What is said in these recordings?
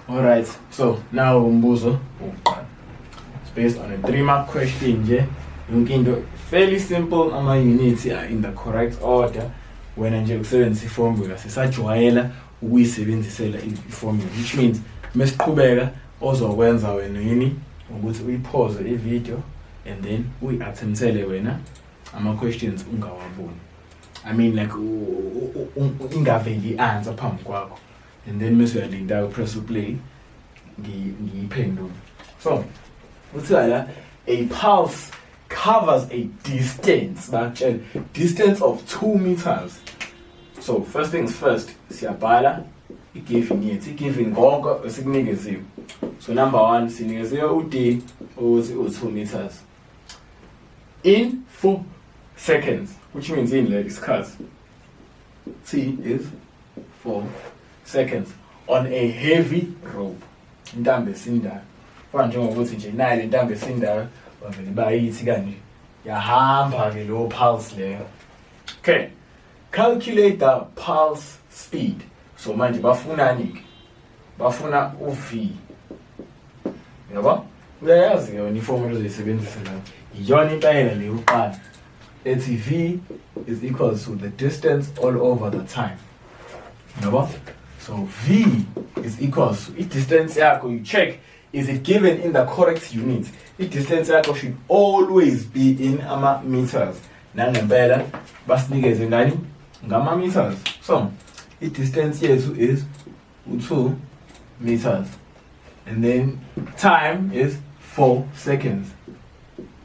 Alright, so now umbuzo wokuqala. It's based on a 3 mark question nje. Yonke into fairly simple, ama units are in the correct order. Wena nje usebenzisa iformula, sisajwayela ukuyisebenzisela iformula, which means mesiqhubeka ozokwenza wena yini ukuthi uyipause i-video and then uyi-attemptele wena ama questions ungawaboni. I mean, like, ingaveli i-answer phambi kwakho and then mase uyalinda, upress uplay, ngiyiphendule. So kuthiwa la, a pulse covers a distance, bakutshela distance of 2 meters. So first things first, siyabhala i-given yethu, i-given konke esikunikeziwe. So number 1, sinikeziwe u-d ukuthi u-2 meters in 4 seconds, which means in le isikhathi t is 4 seconds, on a heavy rope, intambo esindayo. Fana njengokuthi nje nayo le ntambo esindayo, bavele bayithi kanje, yahamba ke lo pulse leyo. Okay, calculate the pulse speed. So manje bafunani ke? Bafuna u-v, yabo. Uyayazi ke wena iformula ozoyisebenzisa la, iyona impela le yokuqala ethi v is equal to the distance all over the time, yabo. So v is equal to i-distance yakho. You check, is it given in the correct unit? I-distance yakho should always be in ama-meters. Nangempela basinikeze ngani? Ngama-meters. So i-distance yethu is u-2 meters and then time is 4 seconds,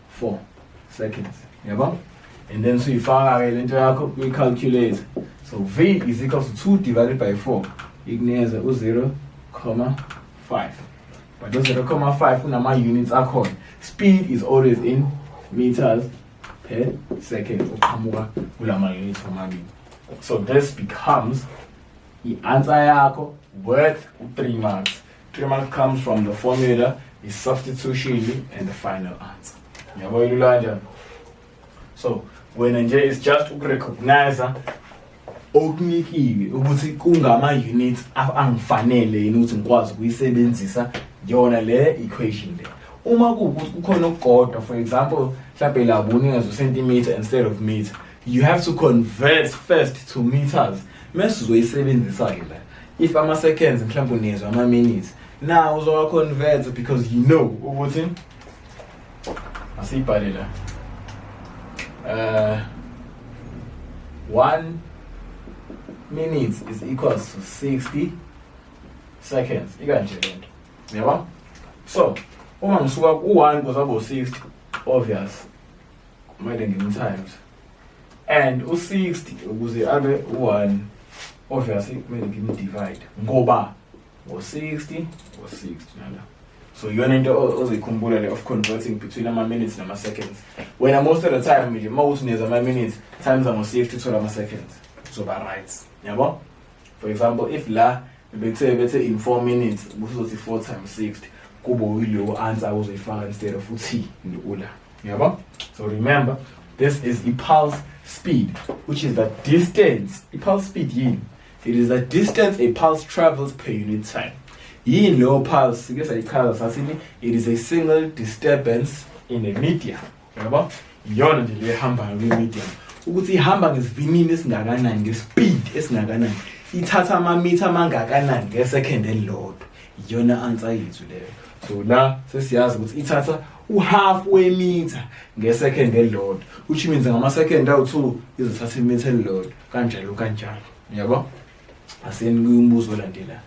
4 seconds, yabo. And then suyifaka-ke lento yakho kwi-calculator. So v is equal to 2 divided by 4, ikunikeze u-0,5, but u-0,5 unama-units akhona. Speed is always in meters per second, uqhamuka kulama units omabili. So this becomes i-answer yakho worth 3 marks. 3 marks comes from the formula, is substitution and the final answer. Yabo, ilula kanjani? So wena nje is just ukurecognize okunikiwe ukuthi kungama-units angifanele yini ukuthi ngikwazi ukuyisebenzisa yona le equation le. Uma kuwukuthi kukhona okukodwa, for example, mhlawumbe la bunikezwe centimeter instead of meter, you have to convert first to meters, mase uzoyisebenzisa-ke la. If ama-seconds mhlawumbe unikezwe ama-minutes, now uzowa-convert because you know ukuthi asiyibhale la, 1 minute is equals to 60 seconds. Ikanje lento, yabo. So uma ngisuka ku-1 kuze kube u-60, obvious kumele ngim-times, and u-60 ukuze abe u-1, obviously kumele ngim-divide ngoba ngo-60, ngo-60 nala. So iyona into ozoyikhumbula le of converting between ama-minutes nama-seconds. Wena most of the time nje uma uthi unikeza ama-minutes, times ngo-60, uthola ama-seconds, uzoba right, yabo. For example, if la bethe bethe in 4 minutes, kuzothi 4 times 60, kube yileyo answer uzoyifaka instead of u-t ula, yabo. So remember, this is i-pulse speed, which is the distance. I-pulse speed yini? It is the distance a pulse travels per unit time. Yini leyo pulse? Sike sayichaza, sathini? It is a single disturbance in a media, yabo. Iyona nje le ehambayo kwi-medium, ukuthi ihamba ngesivinini esingakanani, ngespeed esingakanani, ithatha amamitha amangakanani ngesecond elilodwa. Iyona answer yethu leyo. So la sesiyazi ukuthi ithatha uhalf wemitha ngesecond elilodwa, which means ngama-second awu-2 izothatha imitha elilodwa, kanjalo kanjalo, yabo. Aseni kuyumbuzo olandelayo.